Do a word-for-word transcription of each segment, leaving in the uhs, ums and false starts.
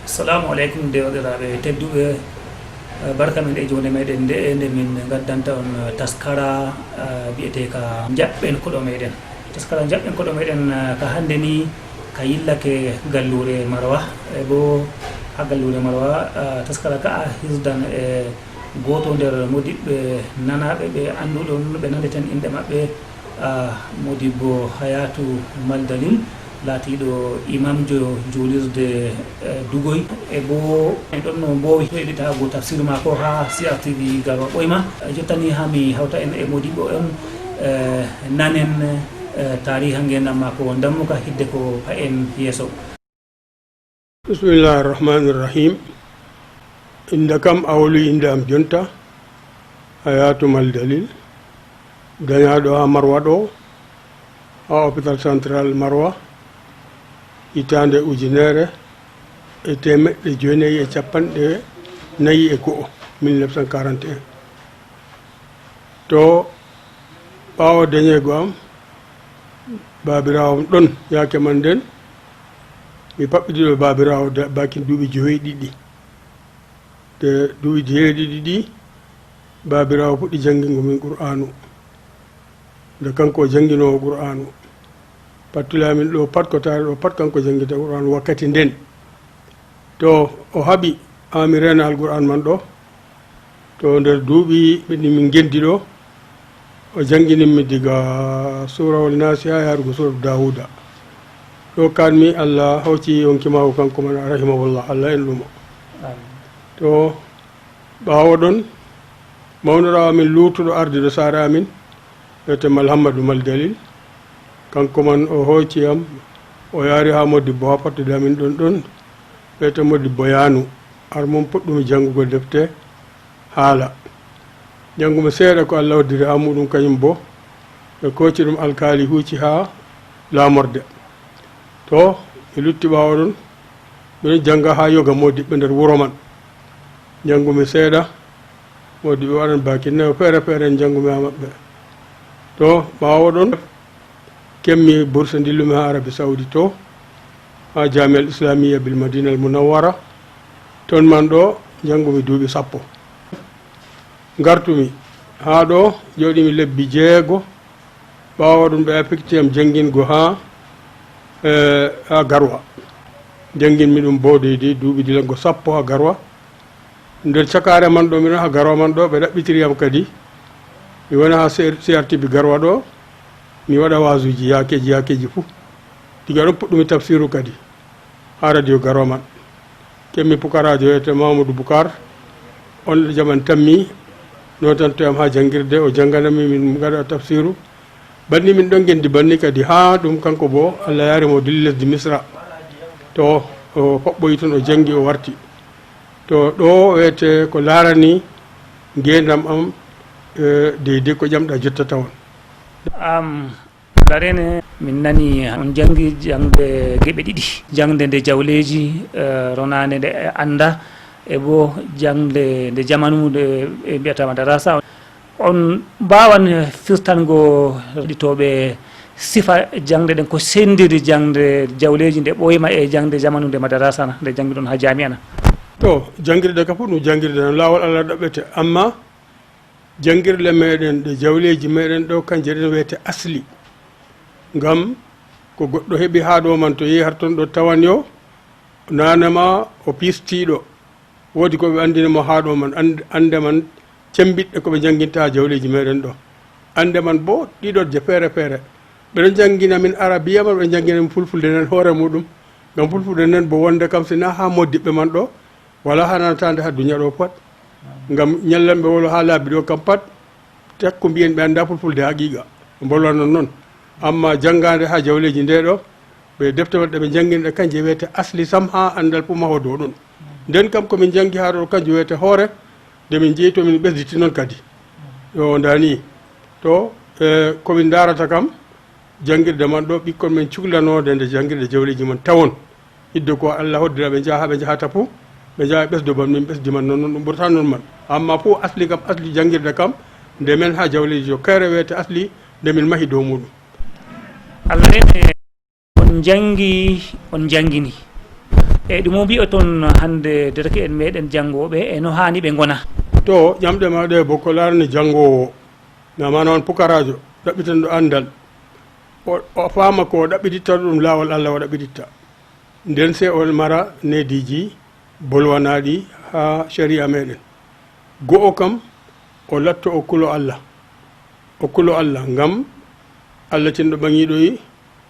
Assalamu aleykum, deerɗiraaɓe tedduɓe. Eh, barka men e joonde meɗen nde, nde min ngaddanta on, eh, taskara, eh, bi'eteeka Njaɓɓen Koɗo Meɗen. Taskara Njaɓɓen Koɗo Meɗen, eh, ka hannde ni, ka yillake galluure Marwa. E bo ha galluure Marwa, eh, taskara ka a hisdan e gooto nder modiɓɓe nanaaɓe ɓe annduɗon, ɓe nanndeten inɗe maɓɓe, ah, Modibbo Hayatu Maldalil, laatiiɗo imamjo juulirde, eh, Dugoy. E bo en ɗon no mboowi heɗitaago tafsir maako ha C R T V Garwa ɓoyma. Jottani ha mi hawta en e modiɓɓo on, eh, nanen, eh, taariha ngeendam maako ndammuka hidde ko pa en yeeso. Bismillahi rahmani rahim. Innde kam, a woli innde am jonta, Hayatu Maldalil, dañaaɗo haa Marwa ɗo, haa hôpital central Marwa, hitaande ujunere e teemeɗɗe jeenayi e cappanɗe nayi e go'o, mille neuf cent quarante et un. To ɓaawo dañeego am, baabiraawo am ɗon, yaake man nden, mi paɓɓidiiɗo baabiraawo da-, baakin duuɓi joweeɗiɗi. Nde duuɓi joweeɗiɗi ɗi, baabiraawo fuɗɗi janngingo min Qur'aanu. Nde kanko o jannginoowo Qur'aanu. Pattule amin ɗo pat, ko taari ɗo pat, kanko janngita Qur'aanu wakkati nden. To o haɓi, haa mi reena Alqur'aan man ɗo. To nder duuɓi ɗi min ngenndi ɗo, o jannginin mi diga Suurawol Naasi haa yaarugo Suuratu Daawuda. Ɗo kaan mi, Allah hawci yonki maako kanko man, rahimahullah, Allah en ɗum mo. Amiin. To ɓaawo ɗon, mawniraawo amin luutuɗo ardiiɗo saare amin, wiyetee Mal Hammadu Mal Dalil. Kanko man o hooci am, o yaari haa Modibbo haa fattude amin ɗon ɗon, wiyetee Modibbo Yaanu. Har mon puɗɗumi janngugo defte haala. Janngumi seeɗa ko Allah hoddiri haa muuɗum kañum boo. Ɓe kooci ɗum alkaali huuci haa laamorde. To, mi lutti ɓaawo ɗon, miɗon jannga haa yoga moodiɓɓe nder wuro man. Janngumi seeɗa, moodiɓɓe waɗan baakin nayo feere feere, en janngumi haa maɓɓe. To, ɓaawo ɗon, kemmi bursa ndillumi haa Arabi Saudi to, haa Jamial Islamiyya bil Madina al Munawwara. Ton man ɗo, janngumi duuɓi sappo. Ngartumi haa ɗo, jooɗimi lebbi jeego. Ɓaawo ɗum, ɓe affecti am janngingo haa, eh, haa Garwa. Jannginmi ɗum boo dey dey duuɓi dilango sappo haa Garwa. Nder cakaare man ɗo, miɗon haa Garwa man ɗo, ɓe ɗaɓɓitiri am kadi. Mi wona haa C R T V Garwa ɗo, mi waɗa waazuuji yaakeeji, yaakeeji fuu. Diga ɗon puɗɗumi tafsiiru kadi. Haa radio Garwa man. Kemmi pukaraajo wiyetee Mamadou Boucar. On jaman tammi, nootanto yam haa janngirde, o jannganammi, min ngaɗa tafsiiru. Banni min ɗon ngenndi banni kadi, haa ɗum kanko boo, Allah yaari mo dilli lesdi Misra. To o faɓɓoyi ton, o janngi, o warti. To ɗo wiyetee ko laarani ngeendam am, eh, dey dey ko ƴamɗa jotta tawon. Am, Larene, min nani on janngi jaŋde geɓe ɗiɗi, jaŋde nde jawleeji, eh, ronaande nde annda, e bo jaŋde nde jamanu nde ɓe mbiyata madarasa. On mbaawan firtango heɗitooɓe sifa jaŋde ɗen, ko senndiri jaŋde jawleeji nde ɓooyma e jaŋde jamanu nde madarasa na, nde janngiɗon haa jaami'a na? To, janngirde ka fof ɗum janngirde tan, laawol Allah ɗaɓɓete, amma janngirɗe meɗen ɗe jawleeji meɗen ɗo, kanje ɗen wiyete asli. Ngam ko goɗɗo heɓi haa ɗo man, to yehi har ton ɗo tawan yo naane ma o pistiiɗo. Woodi ko ɓe anndini mo haa ɗo man, and-, annde man cemmbiɗɗe ko ɓe njannginta haa jawleeji meɗen ɗo. Annde man boo ɗiɗoje feere feere. Ɓe ɗon njanngina min arabiya man, ɓe ɗon njanngina min fulfulde nden hoore muɗum. Ngam fulfulde nden boo wonde kam si na haa moodiɓɓe man ɗo, walaa haa nanataande haa duniya ɗo pat. Ngam ñallanɓe wolo haa laabi ɗo kam pat, takko mbiyen ɓe anndaa fulfulde haqiiqa. Ɓe mbolwa non non. Amma janngaande haa jawleeji nde ɗo, ɓe defte maɓɓe ɓe njannginɗe kanje wiyete asli sam haa anndal fof maho dow ɗon. Nden kam ko min njanngi haa ɗo kanjum wiyete hoore, nde min njehi to min ɓesditi non kadi. Yo ndaa ni. To, eh, ko min ndaarata kam, janngirde man ɗo, ɓikkon men cuklanoode nde janngirde jawleeji man tawon. Hidde ko Allah hoddira ɓe njaha, ɓe njahata fof, ɓe njaha ɓesdo ban min ɓesdi man non, non ɗum ɓurata non man. Amma fof asli kam, asli janngirde kam, nde men haa jawleeji yo kayre wiyete asli, nde min mahi dow muɗum. Allah en e on njanngi, on njanngini. Eyi, ɗum o mbiyoton hannde dereke'en meɗen janngooɓe e no haani ɓe ngona. To ƴamɗe ma ɗe bo ko laarani janngoowo, na maana on pukaraajo, ɗaɓɓitanɗo anndal. O, o faama ko o ɗaɓɓititta ɗum laawol Allah o ɗaɓɓititta. Nden sey o mara neediiji bolwanaaɗi haa shari'a meɗen. Go'o kam, o latto o kulo Allah. O kulo Allah, ngam Allah cenɗo ɓaŋiiɗo yi,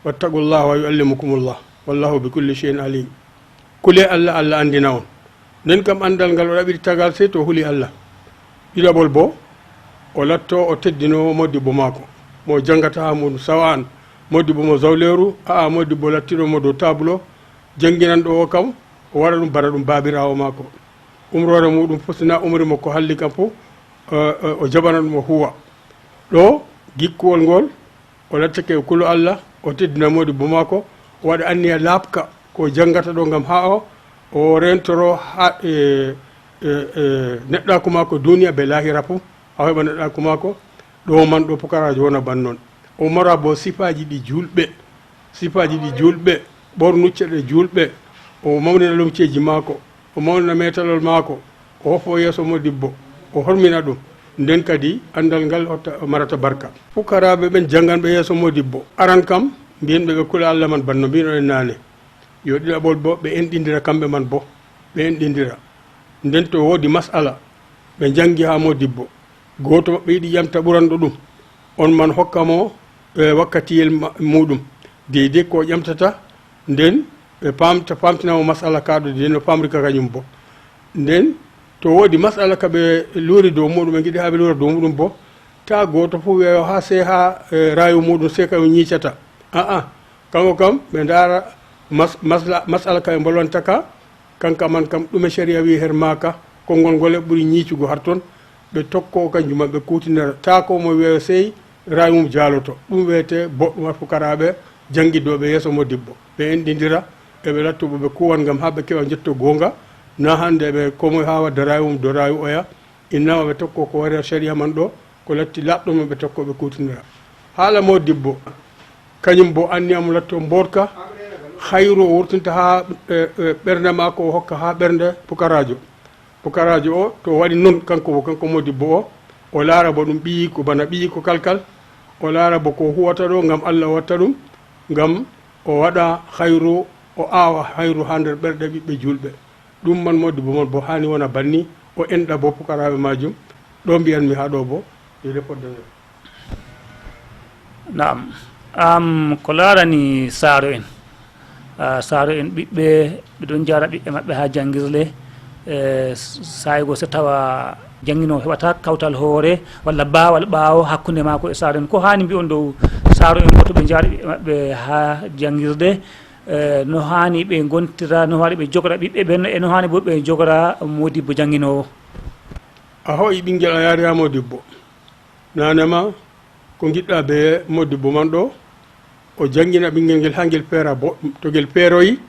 "Wattaqullah wa yu'allimukumullah. Wallahu bi kulli shay'in alim." Kule Allah, Allah anndina on. Nden kam anndal ngal o ɗaɓɓiti tagal sey to o huli Allah. Ɗiɗaɓol bo, o latto o teddino modibbo maako. Mo jangata haa muɗum sawa'an. Modibbo mo zawleeru, a'a modibbo lattiɗo mo dow tabulo. Janginanɗo o kam, o waɗa ɗum bana ɗum baabiraawo maako. Umroore muɗum fof, si na umri mo ko halli kam fof, eh, eh, o jaɓana ɗum o huwa. Ɗo, gikkuwol ngol, o lattake o kulo Allah, o teddina modibbo maako, o waɗa anniya laaɓka ko jangata ɗo ngam haa o, o rentoro haa, e, e, e, neɗɗaaku maako duniya be lahira fof, haa o heɓa neɗɗaaku maako. Ɗo man ɗo pukaraajo wona ban non. O mara bo sifaaji ɗi juulɓe, sifaaji ɗi juulɓe, ɓornucce ɗe juulɓe, o mawnina lumceeji maako, o mawnina meetalol maako, o hofo yeeso modibbo, o hormina ɗum. Nden kadi anndal ngal hotta, marata barka. Pukaraaɓe ɓen jannganɓe yeeso modibbo. Aran kam, mbiyen ɓe ɓe kula Allah man banno mbino en naane. Yo ɗiɗaɓol bo ɓe enɗindira kamɓe man bo. Ɓe enɗindira. Nden to woodi mas'ala, ɓe janngi haa modibbo. Gooto maɓɓe yiɗi ƴamta ɓuranɗo ɗum. On man hokka mo, e, wakkatiyel ma-, muɗum. Deydey ko o ƴamtata, nden ɓe paamta, paamtina mo masala ka ɗo, nden no paamri ka kañum bo. Nden to woodi masala ka ɓe luuri dow muɗum, ɓe ngiɗi haa ɓe luura dow muɗum bo, taa gooto fof weeyo haa sey haa, e, raayu muɗum sey ka o ñiicata. Aa, kanko kam ɓe ndaara mas-, masla-, masala ka ɓe mbolwanta ka, kanka man kam ɗume shari'a wi'i her maaka, konngol ngole ɓuri ñiicugo har ton, ɓe tokko kanjum man ɓe kuutinira. Taa ko mo weeyo sey raayu mum jaaloto. Ɗum wiyetee boɗɗum haa fukaraaɓe janngidooɓe yeeso modibbo. Ɓe enɗindira, e ɓe latto bo ɓe kuwan ngam haa ɓe keɓa njetto goonga. Na hannde ɓe ko moy haa wadda raayu mum dow raayu oya. Innama ɓe tokko ko wari shari'a man ɗo, ko latti laaɓɗo mo ɓe tokko ɓe kuutinira. Haala modibbo, kañum bo anniya mo latto mboɗka, hayru o wurtinta haa, e, e, ɓernde maako o hokka haa ɓernde pukaraajo. Pukaraajo o, to o waɗi non, kanko bo, kanko modibbo o, o laara bo ɗum ɓiyiiko, bana ɓiyiiko kalkal, o laara bo ko o huwata ɗo ngam Allah o watta ɗum, ngam o waɗa hayru, o aawa hayru haa nder ɓerɗe ɓiɓɓe juulɓe. Ɗum man modibbo man bo haani wona banni, o enɗa bo pukaraaɓe maajum. Ɗo mbiyanmi haa ɗo bo, ɗiɗo fodde. Naam. Am, ko laarani saaro en, ah, saaro en ɓiɓɓe, ɓe ɗon njaara ɓiɓɓe maɓɓe haa janngirle, e, s-, saa'i go so tawa jannginoowo heɓata kawtal hoore walla baawal ɓaawo hakkunde maako e saaro en. Ko haani mbi'on dow saaro en, woto ɓe njaara ɓiɓɓe maɓɓe haa janngirde, e, no haani ɓe ngontira, no haani ɓe jogora ɓiɓɓe ɓen, e no haani bo ɓe jogora modibbo jannginoowo? A hoo'i ɓinngel a yaari haa modibbo. Naane ma, ko ngiɗɗa bee modibbo man ɗo, o janngina ɓinngel ngel haa ngel feera boɗɗum. To ngel feeroyi,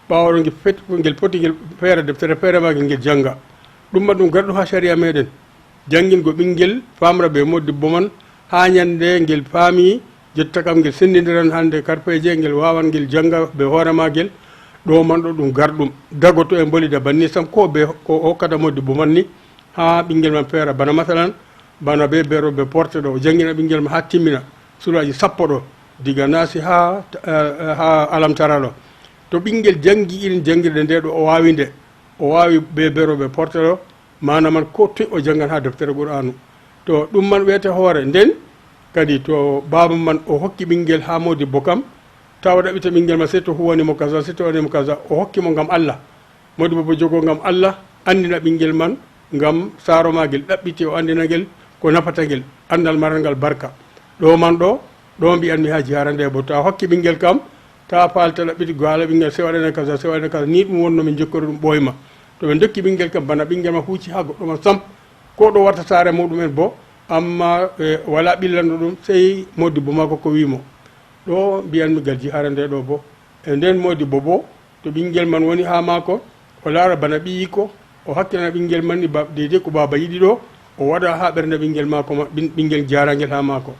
ɓaawo ɗo ngel fet-, ngel foti ngel feera deftere feere maagel ngel jannga. Ɗum ma ɗum garɗum haa sariya meeɗen. Janngingol ɓinngel faamra bee modibbo man haa nyannde ngel faami, jotta kam ngel senndindiran hannde karfeeje, ngel waawan ngel jannga bee hoore maagel. Ɗo man ɗo ɗum garɗum. Dago to en mboli da banni sam ko bee ko o hokkata modibbo man ni, haa ɓinngel man feera. Bana masalan, bana bee beero bee porte ɗo, o janngina ɓinngel ma haa timmina suraaji sappo ɗo, diga Naasi haa, eh, haa Alam Tara ɗo. To ɓinngel janngi irin janngirde nde ɗo, o waawi nde, o waawi bee beero bee porte ɗo, maana man ko toy o janngan haa deftere Qur'aanu. To ɗum man wiyete hoore, nden kadi to baaba man o hokki ɓinngel haa modibbo kam, taa o ɗaɓɓita ɓinngel ma, sey to huwani mo kaza, sey to waɗani mo kaza, o hokki mo ngam Allah. Modibbo bo jogo ngam Allah, anndina ɓinngel man ngam saaro maagel ɗaɓɓiti, o anndina ngel ko nafata ngel, anndal maral ngal barka. Ɗo man ɗo, ɗo mbi'anmi haa jihaara nde bo, to a hokki ɓinngel kam, taa faalta ɗaɓɓiti go haala ɓinngel, sey waɗana kaza, sey waɗana kaza. Ni ɗum wonno min jokkori ɗum ɓooyma. To ɓe ndokki ɓinngel kam, bana ɓinngel ma huuci haa goɗɗo man sam, ko ɗo warta saare muɗum en bo, amma, e, walaa ɓillanɗo ɗum, sey modibbo maako ko wi'i mo. Ɗo mbi'anmi ngal jihaare nde ɗo bo. E nden modibbo bo, to ɓinngel man woni haa maako, o laara bana ɓiyiiko, o hakkilana ɓinngel man ni ba-, deydey ko baaba yiɗi ɗo, o waɗa haa ɓernde ɓinngel maako ma-, ɓin-, ɓinngel jaarangel haa maako.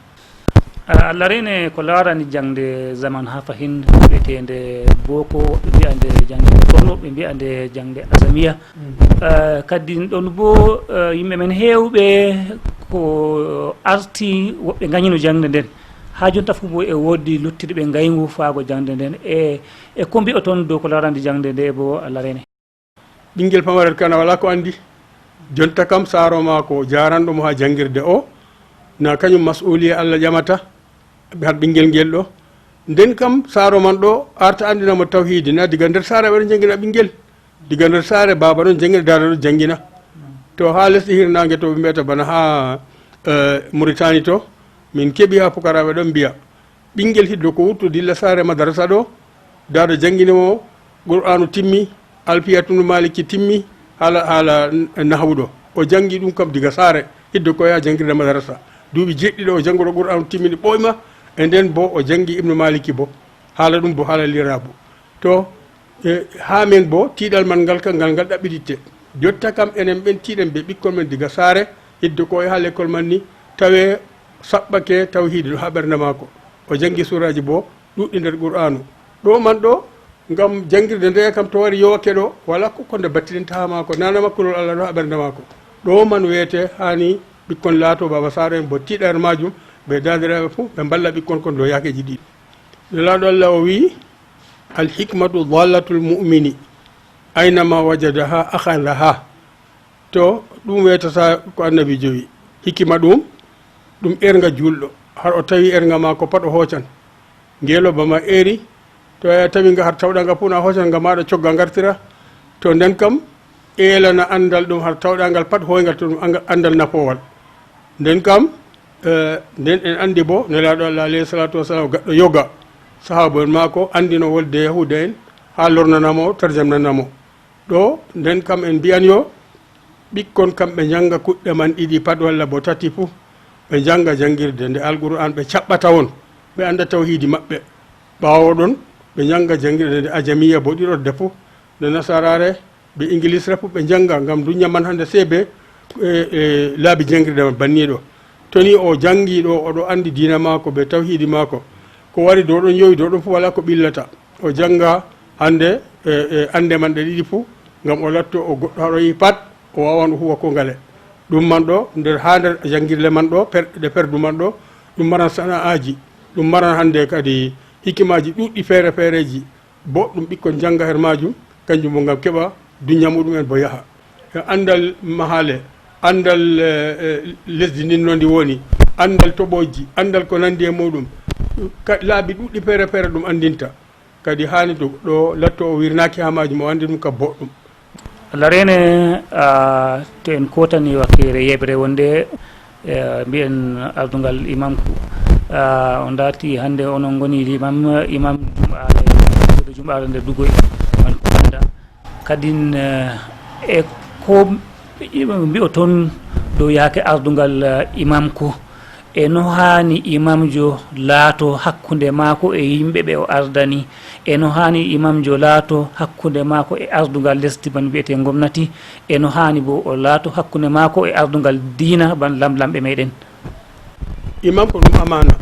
Ah, Allah reene ko laarani jaŋde zaman haa fahin, wi'eteende boko, woɓɓe mbi'a nde jaŋde Borno, woɓɓe mbi'a nde jaŋde Azamiya. Ah, kadi ɗon boo, ah, yimɓe men heewɓe ko arti, woɓɓe ngañino jaŋde nden. Haa jonta fuu boo e woodi luttuɓe ɓe ngayngu faago jaŋde nden. E, e ko mbi'oton dow ko laarani jaŋde nde boo, Allah reene? Ɓinngel pamarel kana walaa ko anndi. Jonta kam saaro maako jaaranɗo mo haa janngirde o, na kañum mas'uuliya Allah ƴamata har ɓinngel ngel ɗo. Nden kam saaro man ɗo arta anndina mo tawhiidi, na diga nder saare ɓe ɗon janngina ɓinngel. Diga nder saare baaba ɗon janngina, daada ɗon janngina. To haa lesɗe hirnaange to ɓe mbiyata bana haa, eh, Muritani to, min keɓi haa pukaraaɓe ɗon mbiya, ɓinngel hiddo ko wutto dilla saare madarasa ɗo, daada janngini mo Qur'aanu timmi, Alfiya tun Maliki timmi, haala, haala nahwu ɗo. O janngi ɗum kam diga saare, hiddo ko yaha janngirde madarasa. Duuɓi jeeɗiɗo o jannguɗo Qur'aanu timmini ɓooyma, e nden bo o janngi Ibnu Maliki bo. Haala ɗum bo haala lirabu. To, e, haa men bo, tiiɗal man ngal ka, ngal, ngal ɗaɓɓititte. Jotta kam enen ɓen tiiɗen be ɓikkon men diga saare, hiddo ko o yaha lekkol man ni, tawe saɓɓake tawhiidi ɗo haa ɓernde maako. O janngi suuraaji bo ɗuuɗɗi nder Qur'aanu. Ɗo man ɗo, ngam janngirde nde kam to wari yowake ɗo, walaa ko, ko nde battinta haa maako. Nana ma kulol Allah ɗo haa ɓernde maako. Ɗo man weete haani ɓikkon laato baaba saare en bo tiiɗa nder maajum, be daandiraaɓe fuu, ɓe mballa ɓikkon kon dow yaakeeji ɗiɗi. Nelaaɗo Allah o wi'i, "Al hikmatu dallatul mu'mini, aynama wajadaha akhadaha." To ɗum weetata ko Annabiijo wi'i. Hikima ɗum, ɗum ernga juulɗo. Har o tawi ernga maako pat o hoocan. Ngeelooba ma eeri, to a tawi nga har tawɗa nga fuu na hoocan nga maaɗa cogga ngartira. To nden kam, eelana anndal ɗum har tawɗa ngal pat hooyngal to ɗum anga-, anndal nafoowal. Nden kam, eh, nden en anndi bo, Nelaaɗo Allah alayhi salaatu wasalaam gaɗɗo yoga. Sahaaba en maako anndino wolde Yahuuda en haa lornana mo, tarjamnana mo. Ɗo, nden kam en mbi'an yo ɓikkon kam ɓe njannga kuɗɗe man ɗiɗi pat walla bo tati fuu. Ɓe njannga janngirde nde Alqur'aan ɓe caɓɓata won, ɓe annda tawhiidi maɓɓe. Ɓaawo ɗon, ɓe njannga janngirde nde ajamiya bo ɗiɗoɗde fuu, nde nasaraare, be ingilisre fuu ɓe njannga, ngam dunya man hannde sey be, e, e, laabi janngirde man banniiɗo. To ni o janngi ɗo, o ɗo anndi diina maako be tawhiidi maako. Ko wari dow ɗon yowi dow ɗon fuu walaa ko ɓillata. O jannga hannde, e, e, annde man ɗe ɗiɗi fuu, ngam o latto o goɗɗo haa ɗo yi'i pat, o waawan o huuwa ko ngale. Ɗum man ɗo, nder, haa nder janngirle man ɗo, per-, ɗe perdu man ɗo, ɗum maran sana'aaji, ɗum maran hannde kadi hikimaaji ɗuuɗɗi feere-feereeji. Boɗɗum ɓikkon njannga her maajum, kanjum bo ngam keɓa dunya muɗum en bo yaha. E anndal mahaale, anndal, e, e, lesdi ndin no ndi woni, anndal toɓooji, anndal ko nanndi e muɗum. Ka-, laabi ɗuuɗɗi feere-feere ɗum anndinta. Kadi haani to goɗɗo latto o wirnaaki haa maajum, o anndi ɗum ka boɗɗum. Allah reene, a, to en kootani wakkeere yeɓre wonde, e, mbiyen ardungal imamku. A, on darti hannde onon ngoni limam, imam jumɓaare, jumɓaare nde Dugoy, on ko annda. Kadin, e, e ko mbi'oton dow yaake ardungal, e, imamku? E no haani imamjo laato hakkunde maako e yimɓe ɓe o ardani? E no haani imamjo laato hakkunde maako e ardungal lesdi man wi'etee ngomnati? E no haani bo o laato hakkunde maako e ardungal diina ban lamlamɓe meɗen? Imam ko ɗum amaana.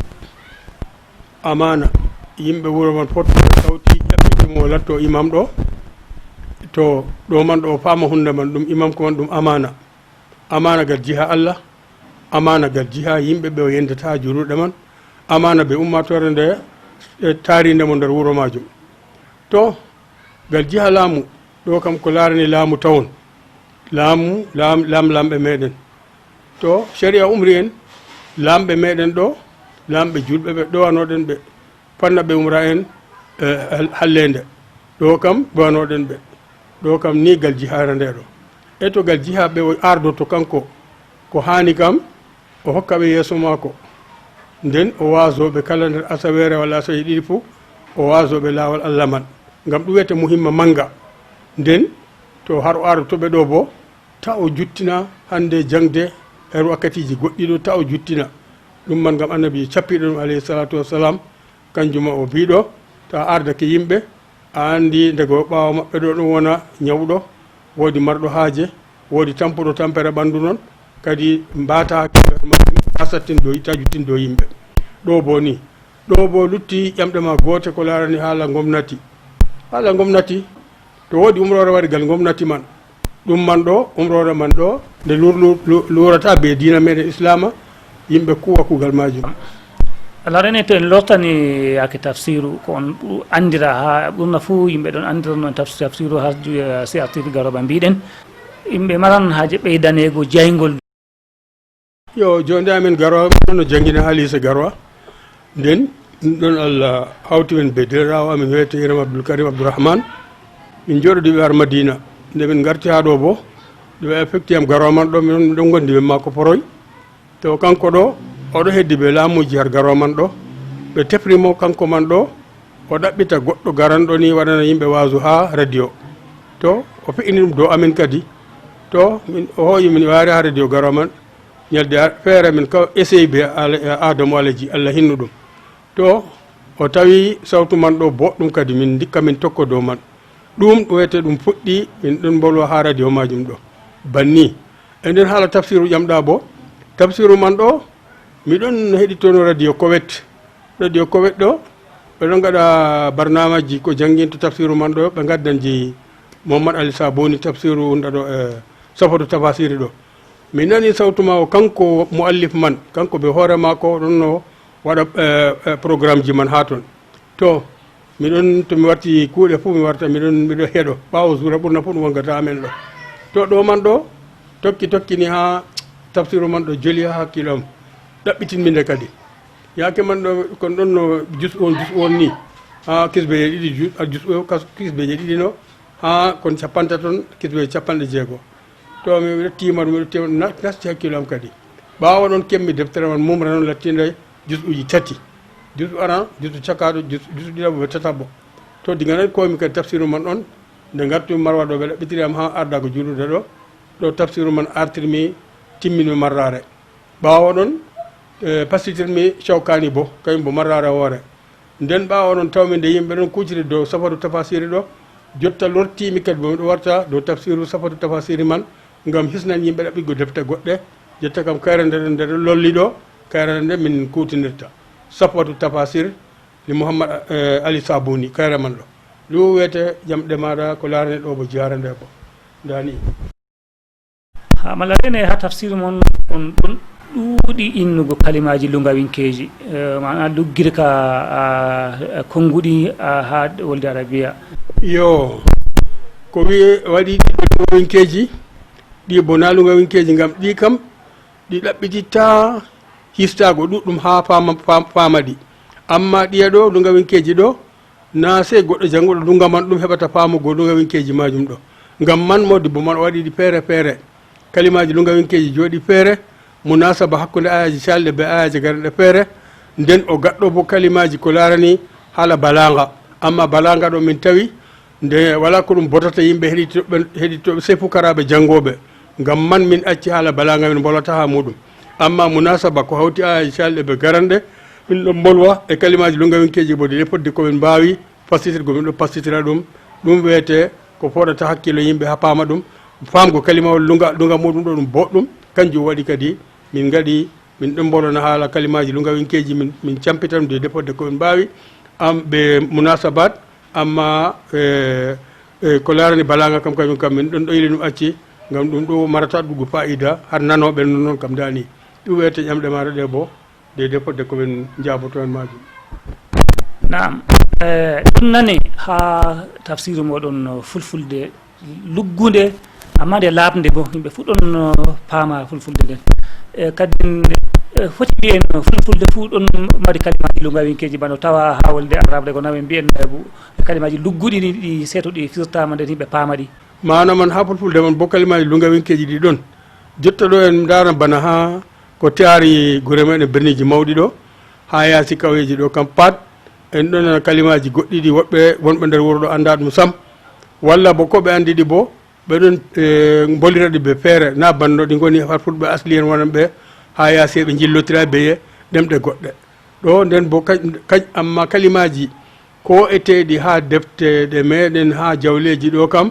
Amaana. Yimɓe wuro man fof ɓe kawti ƴaɓɓiti mo o latto imam ɗo. To ɗo man ɗo o faama hunde man, ɗum imam ko man ɗum amaana. Amaana gal jiha Allah, amaana gal jiha yimɓe ɓe o yendata juulirɗe man, amaana be ummaatoore nde, e taarinde mo nder wuro maajum. To, gal jiha laamu, ɗo kam ko laarani laamu tawon, laamu, laam-, laamlamɓe meɗen. To, shari'a umri en, laamɓe meɗen ɗo, laamɓe julɓe ɓe ɗowanoɗen ɓe. Fanna ɓe umra en, e, hal-, halleende. Ɗo kam, ɗowanoɗen ɓe. Ɗo kam ni gal jihaare nde ɗo. E to gal jiha ɓe o ardoto kanko, ko haani kam, o hokka ɓe yeeso maako. Nden o waazo ɓe kala nder asaweere walla asaweeje ɗiɗi fuu, o waazo ɓe laawol Allah man. Ngam ɗum wiyete muhimma manga. Nden to har o ardoto ɓe ɗo bo, ta o juttina hannde jaŋde her wakkatiiji goɗɗi ɗo, ta o juttina. Ɗum man ngam Annabi cappiɗo ɗum, alayhi salaatu wassalam, kanjum ma o biiɗo, to a ardake yimɓe, a anndi ndego ɓaawo maɓɓe ɗo ɗum wona nyawɗo, woodi marɗo haaje, woodi tampuɗo tampere ɓanndu non, kadi mbaata hakkiilo ma, ta sattin dow, ta juttin dow yimɓe. Ɗo bo ni. Ɗo bo lutti ƴamɗe ma goote ko laarani haala gomnati. Haala gomnati, to woodi umroore waɗi gal gomnati man, ɗum man ɗo, umroore man ɗo, nde lur-, lur-, lur-, luurata be diina meɗen Islaama, yimɓe kuwa kuugal maajum. Laarani to en lortani yaake tafsiru, ko on ɓur-, anndira haa ɓurna fuu yimɓe ɗon anndira no tafs-, tafsiru haa ju-, eh, C R T V Garoba mbiɗen. Yimɓe maran haaje ɓeydaneego jayngol. Yo, jonde amin Garowa, min ɗon no janngina haa liise Garowa. Nden, ɗum ɗon Allah hawti min be deerɗiraawo amin wiyetee Iram Abdul Karim Abdurrahman. Min njooɗodii ɓe har Madina. Nde min ngarti haa ɗo bo, ɓe affecti yam Garowa man ɗo, min ɗon, min ɗon ngondi be maako poroy. To kanko ɗo, o ɗo heddi be laamuuji har Garowa man ɗo. Ɓe tefri mo kanko man ɗo, o ɗaɓɓita goɗɗo garanɗo ni waɗana yimɓe waazu haa radio. To, o fe'ini ɗum dow amin kadi. To, min, o hoo'i min waari haa radio Garowa man. Nyalde a-, feere min kaw-, eseyi be Ala-, Adamu Alaji, Allah hinnu ɗum. To, o tawi sawtu man ɗo boɗɗum kadi, min ndikka min tokko dow man. Ɗum ɗo wiyete ɗum fuɗɗi, min ɗon mbolwa haa radio maajum ɗo. Banni. E nder haala tafsiru ƴamɗa bo, tafsiru man ɗo, mi ɗon heɗitono radio Kowet. Radio Kowet ɗo, ɓe ɗon ngaɗa barnaamaaji ko jannginta tafsiru man ɗo, ɓe ngaddan je Muhammad Ali Sabuni tafsiru nda ɗo, e Safatu Tafasiri ɗo. Mi nani sawtu maako, kanko muallif man, kanko be hoore maako ɗon no waɗa, e, e, programmeji man haa ton. To, mi ɗon, to mi warti kuuɗe fuu, mi warta, mi ɗon, mi ɗon heɗo. Ɓaawo zuura ɓurna fuu ɗum wangata amen ɗo. To, ɗo man ɗo, tokki, tokki ni haa tafsiru man ɗo joli haa hakkilo am. Ɗaɓɓitin mi nde kadi. Yaake man ɗo, kon ɗon no jus on, jus on ni. Haa kisbe ɗiɗi, jus, a, jus o, kas-, kisbe ɗiɗi no. Haa kon cappantaton, kisbe capanɗe jeego. To mi tima ɗum, mi tima, na-, nasti hakkilo am kadi. Ɓaawo ɗon kemmi deftere man mumra noon lattinde jus uji tati. Jus aran, jus cakaɗo, jus, jus ɗiɗaɓo be tataɓo. To diga nan komi kadi tafsiru man ɗon, nde ngartumi Marwa ɗo ɓe ɗaɓɓitiri am haa ardago juulude ɗo, ɗo tafsiru man artirmi, timminmi marraare. Ɓaawo ɗon, e, pasitirmi Shawkani bo, kayum bo marraare woore. Nden ɓaawo ɗon tawmi nde yimɓe ɗon kuutiri dow Safatu Tafasiri ɗo, jotta lortiimi kadi bo miɗo warta dow tafsiru Safatu Tafasiri man, ngam hisnan yimɓe ɗaɓɓigo defte goɗɗe. Jotta kam kayre nde, nde ɗon lolli ɗo, kayre nde min kuutinirta. Safatu Tafasir li Muhammad, e, Ali Sabuni, kayre man ɗo. Ɗum wiyete ƴamɗe maaɗa ko laarani ɗo bo jihaare nde bo. Ndaa ni. Haa mala rene haa tafsir mon on ɗon ɗuuɗi innugo kalimaaji lugawinkeeji, eh, maana luggirka, ah, konnguɗi, ah, haa wolde Arabiya. Yo, ko wi-, waɗi ɗi lugawinkeeji, ɗi bona lugawinkeeji, ngam ɗi kam, ɗi ɗaɓɓititta histaago ɗuɗɗum haa faama-, faam-, faama ɗi. Ammaa ɗiya ɗo, lugawinkeeji ɗo, na sey goɗɗo jannguɗo lunga man ɗum heɓata faamugo lugawinkeeji maajum ɗo. Ngam man, moodibbo man o waɗi ɗi feere feere. Kalimaaji lugawinkeeji jooɗi feere, munasaba hakkunde ayaaji calɗe be ayaaji garanɗe feere. Nden o gaɗɗo bo kalimaaji ko laarani haala balaanga. Ammaa balaanga ɗo min tawi nde walaa ko ɗum botata yimɓe heɗitooɓe, heɗitooɓe sey pukaraaɓe janngooɓe. Ngam man min acci haala balaanga min mbolwata haa muuɗum. Ammaa munasaba ko hawti ayaaji calɗe be garanɗe, min ɗon mbolwa e kalimaaji lugawinkeeji bo de fodde ko min mbaawi fassitirgo, min ɗon fassitira ɗum. Ɗum wiyete ko fooɗata hakkilo yimɓe haa paama ɗum. Faamgo kalimawol lunga, lunga muuɗum ɗo ɗum boɗɗum. Kanjum waɗi kadi min ngaɗi, min ɗon mbolwana haala kalimaaji lugawinkeeji, min, min campita ɗum de fodde ko min mbaawi. Am ɓe munasabat, ammaa, e, e, ko laarani balaanga kam, kañum kam min ɗon ɗoyli ɗum acci, ngam ɗum ɗo marata ɗuɗɗugo faa'ida har nanooɓe non, non kam dani. Ɗum wiyete ƴamɗe maaɗa ɗe bo, deydey fodde ko min njaaboto en maajum. Naam. E, ɗum nane haa tafsiru moɗon fulfulde luggunde, ammaa nde laaɓnde boo, yimɓe fuu ɗon, uh, paama fulfulde nden. E, kadi, e, foti mbiyen, uh, fulfulde fuu ɗon mari kalimaaji lugawinkeeji, bano tawa haa wolde arabre ko nawe mbiyen, e, bu-, kalimaaji lugguɗi ni ɗi seeto ɗi firtaama nden yimɓe paama ɗi. Maana man haa fulfulde man boo kalimaaji lugawinkeeji ɗi ɗon. Jotta ɗo en ndaara bana haa ko taari gure meɗen birniiji mawɗi ɗo, haa yaasi kawyeeji ɗo kam pat, en ɗon nana kalimaaji goɗɗi ɗi woɓɓe wonɓe nder wuro ɗo anndaa ɗum sam. Walla bo ko ɓe anndi ɗi bo, ɓe ɗon, eh, mbolira ɗi be feere, na bana no ɗi ngoni har fulɓe asli en wonanɓe haa yaasi ɓe njillotira bee ɗemɗe goɗɗe. Ɗo nden bo kaj-, kaj-, ammaa kalimaaji ko eteeɗi haa defte ɗe meɗen haa jawleeji ɗo kam,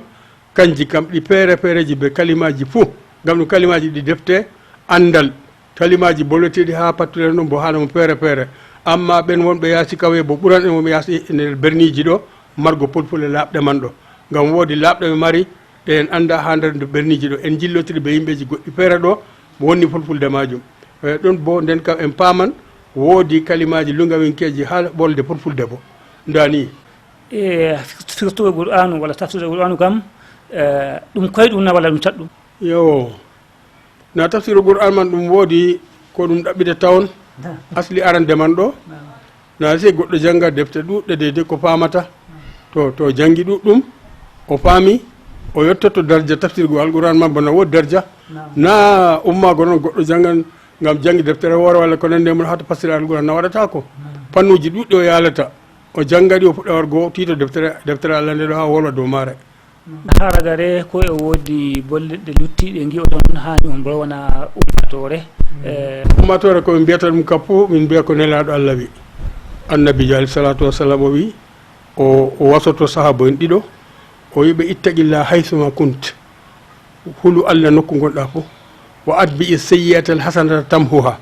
kanji kam ɗi feere feereeji be kalimaaji fuu, ngam ɗum kalimaaji ɗi defte anndal. Kalimaaji bolweteeɗi haa pattude ɗum bo haala mum feere feere. Amma ɓen wonɓe yaasi kawye bo ɓuran en wonɓe yaasi e nder berniiji ɗo, margo pulfule laaɓɗe man ɗo. Ngam woodi laaɓɗe ɓe mari, ɗe en anndaa haa nder berniiji ɗo. En njillotiri be yimɓeeji goɗɗi feere ɗo, mo wonni fulfulde maajum. E ɗon bo, nden kam en paaman, woodi kalimaaji lungawinkeeji haa wolde fulfulde bo. Ndaa ni. E firtugo Qur'aanu walla tafsirde Qur'aanu kam, e, ɗum koyɗum na walla ɗum caɗɗum? Yo. Na tafsiru Qur'an man ɗum woodi ko ɗum ɗaɓɓita tawon asli arande man ɗo. Na sey goɗɗo janga defte ɗuɗɗe deydey ko faamata. To, to jangi ɗuɗɗum, o faami, o yottoto darja tafsirgo Alqur'an man bo na woodi darja. Na ummago non goɗɗo jangan ngam jangi deftere woore walla ko nandi e mum haa to fassira Alqur'an na waɗata ko. Fannuji ɗuɗɗi o yaalata, o janga ɗi, o fuɗɗa wargo tiito deftere, deftere Allah nde ɗo haa wolwa dow maare. Haa ragare ko e woodi bolle ɗe luttiiɗe ngi'oton haani on bolwana ummaatoore. E, ummaatoore ko min mbiyata ɗum kam fuu, min mbiya ko Nelaaɗo Allah wi. Annabiijo alayhi salaatu wa salaam o wi, o, o wasoto sahaaba en ɗiɗo, o wi ɓe, "Ittaqillah haythuma kunt." Hulu Allah nokku ngonɗa fuu. "Wa atbi'i sayyi'ata al hasanata tamhuha."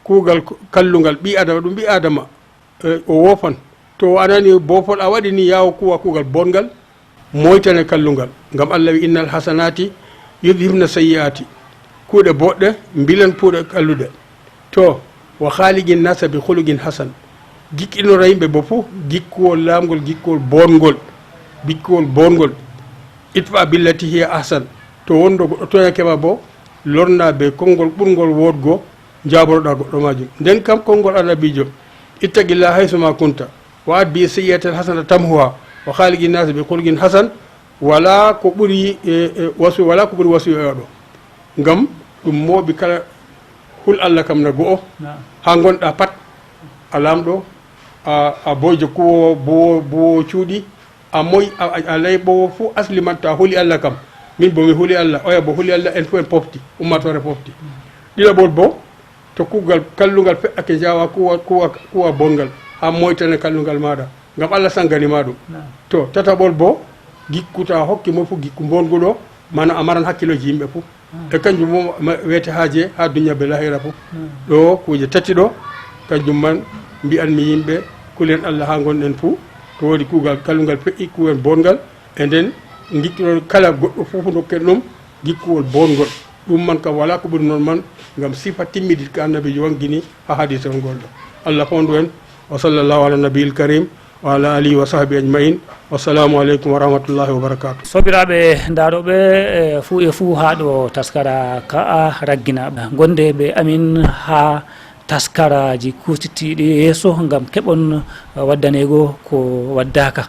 Kuugal ko, kallungal ɓii Adama, ɗum ɓii Adama, e, o woofan. To o anani boofol a waɗi ni, yaawo kuwa kuugal bongal, moytane kallungal. Ngam Allah wi, "Innal hasanati yudhibna sayyi'ati." Kuuɗe boɗɗe mbilan kuuɗe kalluɗe. To, "Wa khaliqin nasa bi khuluqin hasan." Gikkinora yimɓe bo fuu gikkuwol laamgol, gikkuwol bongol, gikkuwol bongol. "Idfa billati hiya ahsan." To wondo goɗɗo toyake ma bo, lorna be konngol ɓurngol woɗgo, jaaboroɗa goɗɗo maajum. Nden kam konngol annabiijo, "Ittaqillah haythuma kunta, wa atbi sayyi'atal hasanata tamhuha, wa khaliqin nasa bi khuluqin hasan." Wala ko ɓuri, e, e, wasu, wala ko ɓuri wasu e oɗo. Ngam ɗum mooɓi kala hul Allah kam na go'o, haa ngonɗa pat, a laamɗo, a, a boyjo kuwo, buwo, buwo cuuɗi, a moy, a, a, a layɓowo fuu asli man, to a huli Allah kam. Min bo mi huli Allah, oya bo huli Allah, en fuu en pofti, ummaatoore pofti. Ɗiɗaɓol bo, to kuugal kallungal fe'ake, njaawa kuwa, kuwa, kuwa bongal, haa moytane kallungal maaɗa, ngam Allah sangani ma ɗum. To, tataɓol bo, gikku to a hokki mo fuu gikku mbonguɗo, mana a maran hakkiloji yimɓe fuu. E kanjum mo ma-, weete haaje haa dunya be lahira fuu. Ɗo kuuje tati ɗo, kanjum man mbi'anmi yimɓe, kulen Allah haa ngonɗen fuu. To woodi kuugal kallungal fe'i, kuwen bongal, e nden gikkuɗon kala goɗɗo fuu, fuu dokken ɗum gikkuwol bongol. Ɗum man kam walaa ko ɓuri non man, ngam sifa timmidiɗka annabiijo wangini haa hadiisawol ngol ɗo. Allah foondu en. Wa sallallahu ala nabiyil karim wa ala alihi wa sahbihi ajma'in. Wassalamu aleykum wa rahmatullahi wa barakatuh. Sobiraaɓe ndaarooɓe, e, fuu e fuu haa ɗo taskara ka'a raggina. Gonde be amin haa taskaraaji kuutitiiɗi yeeso ngam keɓon, e, waddaneego ko waddaaka.